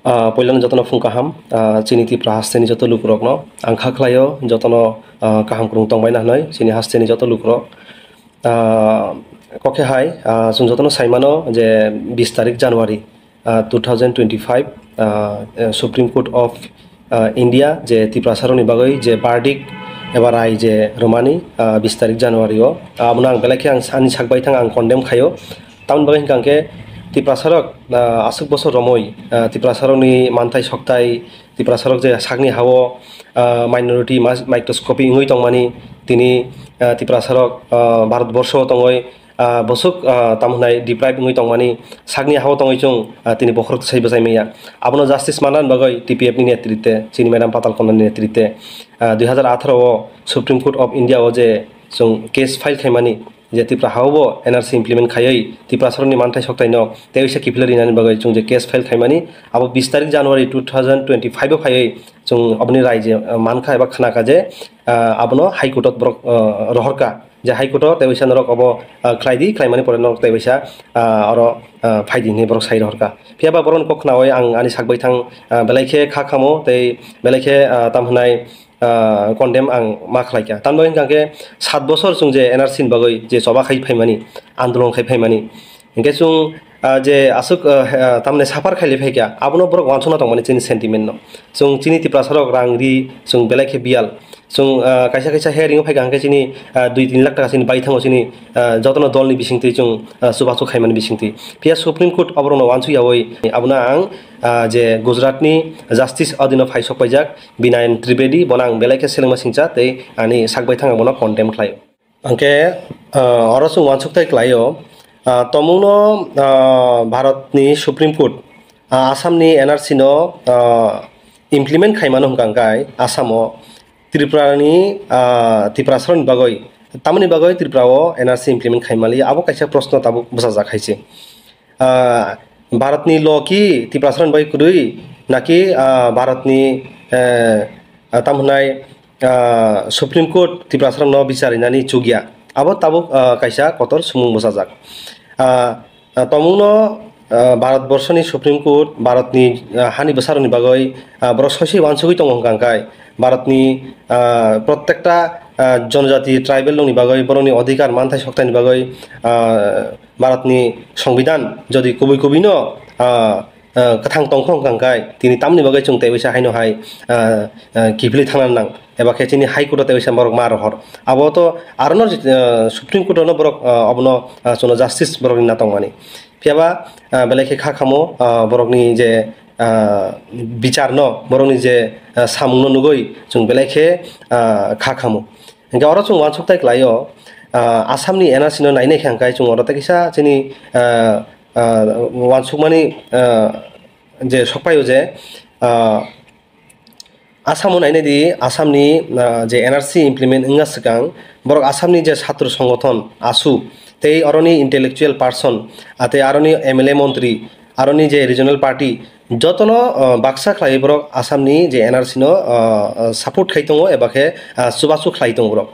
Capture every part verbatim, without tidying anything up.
Ah, puilano jotono phung kaham, ah, chini Tripura hasteni joto lukurokno. Ang kha khlaio jotono, ah, kaham kwrwng tongbaina hwnwi chini hasteni joto lukurok. Ah, kokhe hai, ah, chwng jotono saimano je bis tarik January, ah, two thousand twenty-five, ah, eh, Supreme Court of, ah, India je Tiprasarokni bagwi je verdict eba rai je rwmani, ah, bis tarik January o, ah, abono ang belai khe ang ani sak bai thang ang condemn khaio. Tamoni bagwi hwnkha hwnkhe Tiprasarok, ah, aswk bosor romwi, ah, Tiprasarokni manthai sokthai, Tiprasarok je sakni ha-o, ah, minority mas-, microscopy wngwi tongmani, tini, ah, Tiprasarok, ah, Bharat borsho tongwi, ah, boswk, ah, tamo hwnai deprive wngwi tongmani, sakni ha-o tongwi chwng, ah, tini bokhorok sai bwchai manya. Abono justice manna bagwi T P F ni netrite, chini madam Patal Konna ni netrite, ah, dui hazar atharo o Supreme Court of India o je chwng case file khaimani, je Tripura ha-o bo N R C implement khaiwi Tiprasarokni manthai soktaino tei waisa kiphilwi rinani bagwi chwng je case file khaimani, abo bis tarik January two thousand twenty-five o phaiwi chwng aboni rai je, ah, mankha eba khnakha je, ah, abono High Court o borok, ah, rohorkha, je High Court o tei waisa norok obo, ah, khlai di, khlaimani pore norok tei waisa, ah, oro, ah, phai di hinwi borok sai rohorkha. Phiya ba borokni kok khnaui ang ani sak bai thang, ah, belai khe kha khamo tei belai khe, ah, tam hwnai, ah, condemn ang ma khlai kha. Tamni bagwi hwnkha khe sat bosor chwng je N R C ni bagwi je choba khai phaimani, andolon khai phaimani, hwnkhe chwng, ah, je aswk, ah, ah, tamni suffer khailai phai kha, abono borok uansukna tongmani chini sentiment no. Chwng chini Tiprasarok rang ri chwng belai khe biyal. Chwng, ah, kaisa kaisa hearing o phai kha hwnkhe chini, ah, dui tin lakh taka chini bai thango chini, ah, jotono dolni bisingtwi chwng, ah, chubachu khaimani bisingtwi. Phiya Supreme Court oborokno uansuk yaui abono ang, ah, je Gujaratni Justice adino phai sok paijak Binayan Trivedi, bono ang belai khe selengma singcha tei ani sak bai thang abono condemn khlaio. Hwnkhe, ah, oro chwng uansuk tai khlaio, ah, tomungno, ah, Bharatni Supreme Court, ah, Assamni N R C no, ah, implement khaimano hwnkha hwnkhe Assamo Tripurani, ah, Tiprasarokni bagwi, tamoni bagwi Tripurao N R C implement khaimali, abo kaisa proshno tabuk bwchajak hai se. Ah, Bharatni law ki Tiprasarokni bagwi kwrwi naki, ah, Bharatni, eh, ah, tam hwnai, ah, Supreme Court Tiprasarokno bichar rinani chukya? Abo tabuk, ah, kaisa kotor sumung bwchajak. Ah, ah, tomungno, ah, Bharat borshoni Supreme Court, Bharatni, ah, hani bwsarokni bagwi, ah, borok soisoi uansugwi tongo hwnkha hwnkhe Bharatni, ah, prottekta, ah, jonojati tribal rokni bagwi borokni odhikar manthai soktaini bagwi, ah, Bharatni Songbidan jodi kubui kubui no, ah, ah, kwthang tongkha hwnkha hwnkhe tini tamni bagwi chwng tei waisa haino hai, ah, ah, kiphilwi thangna nang eba khe chini High Court o tei waisa borok ma rohor. Abo to arono, ah, Supreme Court o no borok, ah, abono, ah, chwngno justice borok rinna tongmani. Phiya ba, ah, belai khe kha khamo, ah, borokni je, ah, bichar no, borokni je, ah, samung no nugwi chwng belai khe, ah, kha khamo. Hwnkhe oro chwng uansuk tai khlaio, ah, Assamni N R C no nainai khe hwnkhe chwng oro tei kisa chini, ah, ah, uansukmani, ah, je sokpaio je, ah, Assamo nainai di, Assamni, ah, je N R C implement wngna swkang, borok Assamni je satro songothon, asu, tei oroni intellectual person, ah, tei aroni M L A montri, aroni je regional party, jotono, ah, baksa khlaiwi borok Assamni je N R C no, ah, ah, support khai tongo eba khe, ah, chubachu khlai tongo borok.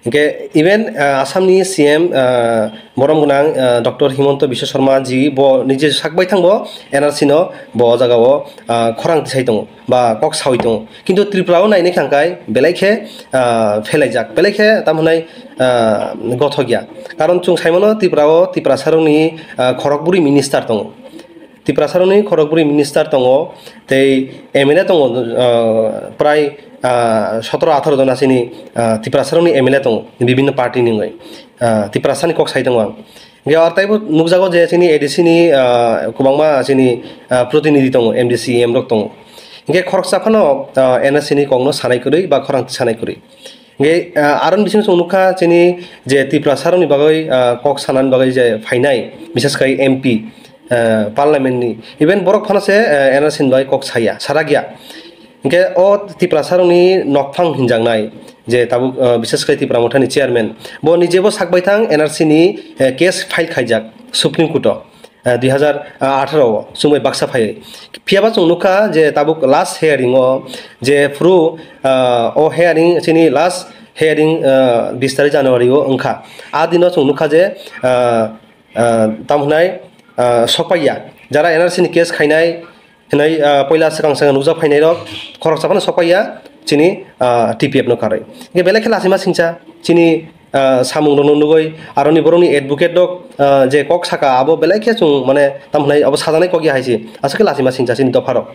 Hingke even, ah, Assamni C M, ah, borom gwnang, ah, Doctor Himanta Biswa Sarma ji bo nije sak bai thang bo N R C no bo o jaga o, ah, khorang tisai tongo ba kok sawi tongo. Kintu Tripura o nainai kha hingkai belai khe, ah, phelaijak, belai khe tamo hwnai, ah, gothok ya. Karon chwng sai mano Tripura o Tiprasa rokni, ah, khorok bwrwi minister tongo. Tiprasarokni khorokbwrwi minister tongo, tei M L A tongo, ah, prai, ah, sotoro atharo jona chini, ah, Tiprasarokni M L A tongo, bibinno party ni wngwi. Ah, Tiprasani kok sai tongo ang. Hingke aro teibo nukjago je chini A D C ni, ah, kwbangma chini, ah, protinidhi tongo, M D C, E M rok tongo. Hingke khoroksa phano, ah, N S C ni kokno sanai kwrwi ba khorang sanai kwrwi. Hingke, ah, aroni bisingo chwng nukha chini je Tiprasarokni bagwi, ah, kok sanani bagwi je phainai, bises khai M P, ah, parliament ni, even borok phano se, ah, N R C ni bagwi kok saya, sarakya. Hingke o Tiprasarokni nokphang hinjaknai je tabuk, ah, bises khai Tipra Mothani chairman, bo nijebo sak baithang N R C ni, eh, case file khaijak Supreme Court o. Ah, dui hazar atharo o chwngbai baksa phaiwi. Phiyaba chwng nukha je tabuk last hearing o je phuru, ah, o hearing chini last hearing, ah, bis tarik January o wngkha. A dino chwng nukha je, ah, ah, tamo hwnai, ah, sokpaiya. Jara N R C ni case khainai, Hinai, ah, poila swkang swkang nukjak phainai rok khoroksa phano sokpaiya chini, ah, T P F no karwi. Hingke belai khe lachima singcha chini, ah, samung rokno nugwi aroni borokni advocate rok, ah, je kok saka abo belai khe chwng mane tamo hinai abo sajaknai kok ya hai se aswk khe lachima singcha chini dopha rok.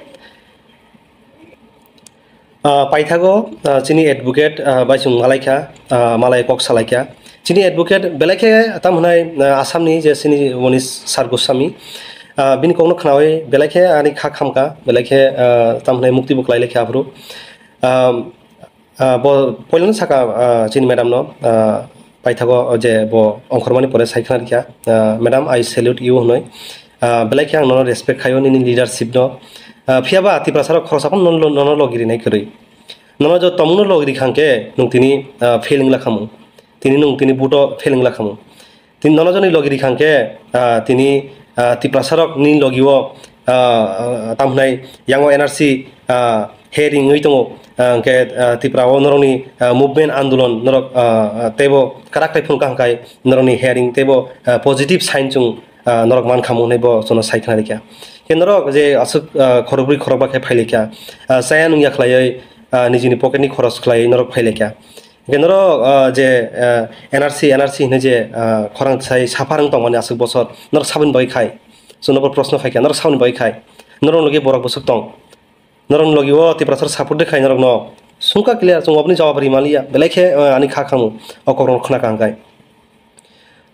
Ah, paithago, ah, chini advocate, ah, bai chwng malaikha, ah, malai kok salaikha. Chini advocate belai khe tam hwnai, ah, Assamni je chini Monish Sir Goswami, ah, bini kokno khnaui belai khe ani kha khamkha, belai khe, ah, tam hwnai mukti bo kwlai laikha aphuru. Ah, ah, bo poilano saka, ah, chini madam no, ah, paithago je bo ongkhormani pore sai khna rikha, ah, "Madam, I salute you," hwnwi. Ah, belai khe ang nono respect khaio nini leadership no. Ah, phiyaba Tiprasa rok khoroksa phano nono, nono logi rinai kwrwi. Nono jo tongmungno logi rikha hwnkhe nwng tini, ah, fail wngla khamung. Tini nwng tini vote o fail wngla khamung. Tini nono joni logi rikha hwnkhe, ah, tini, ah, Tiprasa rok nini logi o, ah, ah, tam hwnai yango N R C, ah, hearing wngwi tongo, ah, hwnkhe, ah, Tripura o norokni, ah, movement andolon norok, ah, ah, teibo kwrak khlai phunukha hwnkhe norokni hearing teibo, ah, positive sign chwng, ah, norok mankha mung hinwi bo chwngno sai khna rikha. Khe norok je aswk, ah, khorokbrwi khorokba khe phailaikha, ah, chaya nungya khlaiwi, ah, nijini pocket ni khoros khlaiwi norok phailaikha. Hingke norok, ah, je, ah, N R C, N R C hinui je, ah, khorang sai saphar wng tongmani aswk bosor, norok saboni bagwi khai? Chwng nobo proshno khaikha, norok saboni bagwi khai? Norok logi borok bwswk tong? Norok logi o Tiprasa support de khai norokno? Sungkha clear, chwng oboni jawab ri manliya, belai khe, ah, ani kha khamu, o kokrokno khna kaham khai.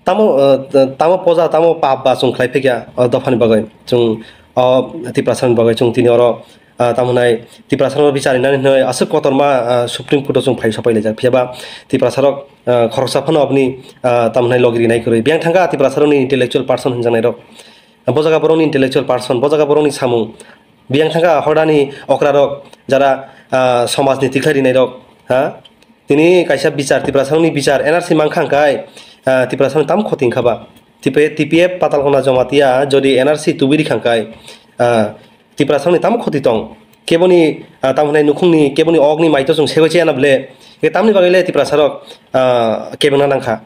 Tamo, ah, tamo poja, tamo pap ba chwng khlai phikya, o dophani bagwi, chwng, o Tiprasani bagwi chwng tini oro, ah, tamo hwnai Tiprasano bichar rinani hwnwi aswk kotorma, ah, Supreme Court o chwng phai sopai laijak. Phiyaba Tiprasarok, ah, khoroksa phano oboni, ah, tamo hwnai logi rinai kwrwi. Biyang thangkha Tiprasarokni intellectual person hwnjaknairok. Bo jaga borokni intellectual person, bo jaga borokni samung. Biyang thangkha hordani okrarok, jara, ah, somajni tikhlai rinairok, ha? Tini kaisa bichar, Tiprasarokni bichar, N R C mankha hwnkhe, ah, Tiprasarokni tamo khoti wngkha ba? T P F, T P F Patalkona Jamatia jodi N R C tubui rikha hwnkhe, ah, Tiprasarokni tamo khoti tong? Keboni, ah, tamo hwnai nukhungni, keboni okni maito chwng segoi chaya na ble? Ke tamni bagwi le Tiprasarok, ah, kebengna nangkha?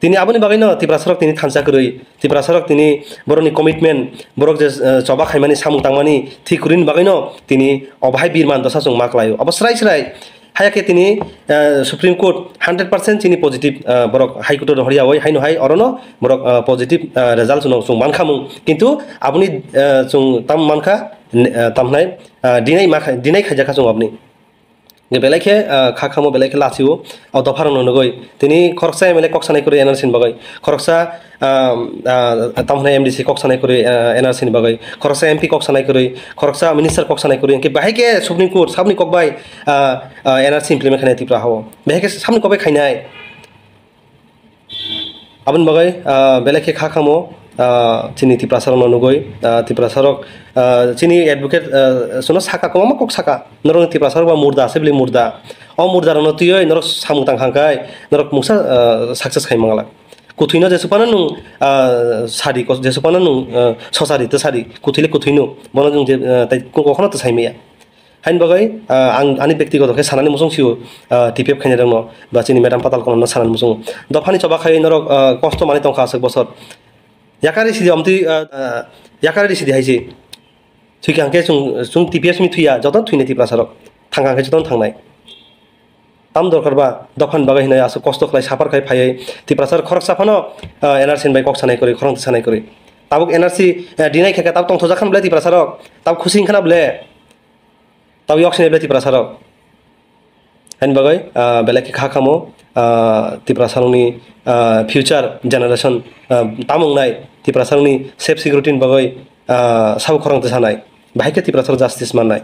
Tini aboni bagwino Tiprasarok tini thansa kwrwi, Tiprasarok tini borokni commitment, borok je, eh, choba khaimani, samung tangmani thik kwrwini bagwino tini obo hai birman dosa chwng ma klaio. Abo srai srai, haya khe tini, eh, Supreme Court hundred percent chini positive, eh, borok High Court o rohoryawi haino hai orono borok, eh, positive, eh, result chwngno chwng mankha mung. Kintu aboni, eh, chwng tam mankha, ne-, eh, tamhnai, eh, deny ma kha-, deny khaijakha chwng aboni. Belai khe, ah, kha khamo belai khe lachio, o dopharokno nugwi. Tini khoroksa M L A kok sanai kwrwi N R C ni bagwi, khoroksa, ah, ah, tamo hwnai M D C kok sanai kwrwi, ah, N R C ni bagwi, khoroksa M P kok sanai kwrwi, khoroksa minister kok sanai kwrwi. Hwnkhe bahai khe Supreme Court saboni kok bai, ah, ah, N R C implement khainai Tripura hao. Bahai khe saboni kok bai khainai. Aboni bagwi, ah, belai khe kha khamo, ah, chini Tiprasarokno nugwi, ah, Tiprasarok, ah, chini advocate, ah, sono saka, kwbangma kok saka, norokni Tiprasarok ba murda, aswk bwlwi murda. O murdarokno twiwi norok samung tang kha hwnkhe norok mungsa, ah, success khai manglak. Kwthwino jesuk phano nwng, ah, sadi, jesuk phano nwng, ah, sosadi, twsadi, kwthwile kwthwino, bono nwng je, ah, tei kokno twsai maya. Haini bagwi, ah, ang ani bektigoto khe sanani muchung sio, ah, T P F khainai rokno ba chini madam Patalkona no sanani muchungo. Dophani choba khai norok, ah, kosto manwi tongkha aswk bosor. Yakarwi sidi omtwi, ah, ah, yakarwi sidi hai se. Thwikha hwnkhe chwng, chwng T P F simi thwiya, joto thwinai Tiprasarok. Thangkha hwnkhe joto thangnai. Tam dorkar ba dophani bagwi hinwi aswk kosto khlai suffer khai phaiwi Tiprasarok khoroksa phano, ah, N R C ni bai kok sanai kwrwi, khorang sanai kwrwi. Tabuk N R C, ah, deny khe khe tabuk tongthokjak khan belai Tiprasarok. Tabuk khusi wngkha na ble? Tamo yok sini belai Tiprasarok. Haini bagwi, ah, belai khe kha khamo, ah, Tiprasarokni, ah, future generation, ah, tamo wngnai Tiprasarokni safe security ni bagwi, ah, sabo khorang tisanai. Bahai khe Tiprasarok justice mannai.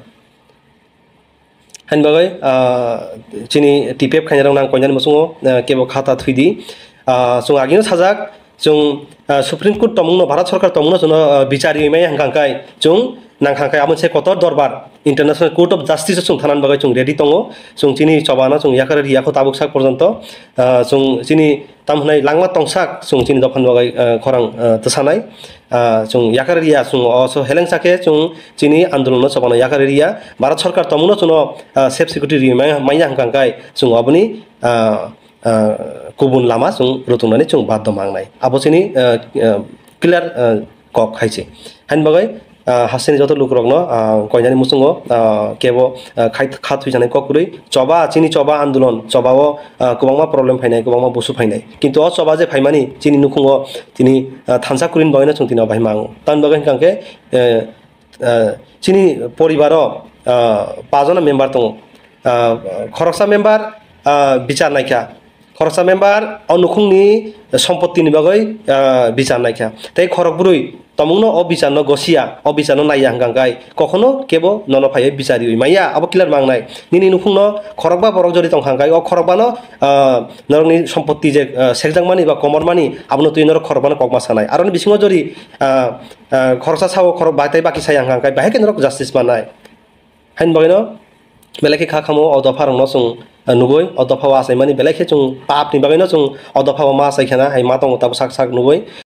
Haini bagwi, ah, chini T P F khainai rok nang koinani muchungo, ah, kebo kha ta thwidi. Ah, chwng agino sajak, Chwng, ah, Supreme Court tongmungno, Bharat Sarkar tongmungno chwngno, ah, bichar riwi maya hwnkha hwnkhe, chwng nangkha hwnkhe aboni se kotor dorbar, International Court of Justice o chwng thanani bagwi chwng ready tongo. Chwng chini chobano chwng yakarwi riyakho tabuk sak porjonto. Ah, chwng chini tam hwnai langma tongsak chwng chini dophani bagwi, ah, khorang, ah, twsanai. Ah, chwng yakarwi riya, chwng o so helengsa khe chwng chini andolonno chobano yakarwi riya. Bharat Sarkar tongmungno chwngno, ah, safe security riwi maya, maya hwnkha hwnkhe chwng oboni, ah, ah, kubun lama chwng rwtwknani chwng baddo mangnai. Abo chini, ah, ah, clear, ah, kok hai se. Haini bagwi, ah, hasteni joto lukurokno, ah, koinani muchungo, ah, kebo, ah, khai-, kha thwijaknai kok kwrwi. Choba, chini choba andolon, chobao, ah, kwbangma problem phainai, kwbangma busu phainai. Kintu o choba je phaimani, chini nukhungo tini, ah, thansa kwrwini bagwino chwng tini o bai mango. Tamni bagwi hwnkha khe, eh, ah, chini poribaro, ah, pajona member tongo. Ah, khoroksa member, ah, bichar naikha. Khoroksa member o nukhungni sompottini bagwi, ah, bichar naikha. Tei khorokbrwi tomungno o bicharno gosiya, o bicharno naiya hwnkha khe kokhono kebo nono phaiwi bichariwi maya, abo clear mangnai. Nini nukhungno khorokba borok jodi tongkha khe o khorokbano, ah, norokni sompotti je, ah, sekjakmani ba komormani abono twi norok khorokbano kokma sanai. Aroni bisingo jodi, ah, ah, khoroksa sao khorok bai tei baki saya hwnkha khe bahai khe norok justice mannai. Haini bagwino belai khe kha khamo o dopha rokno chwng, ah, nugwi, o dopha o achaimani belai khe chwng pap ni bagwino chwng o dopha o ma achai khana hai ma tongo tabuk sak sak nugwi.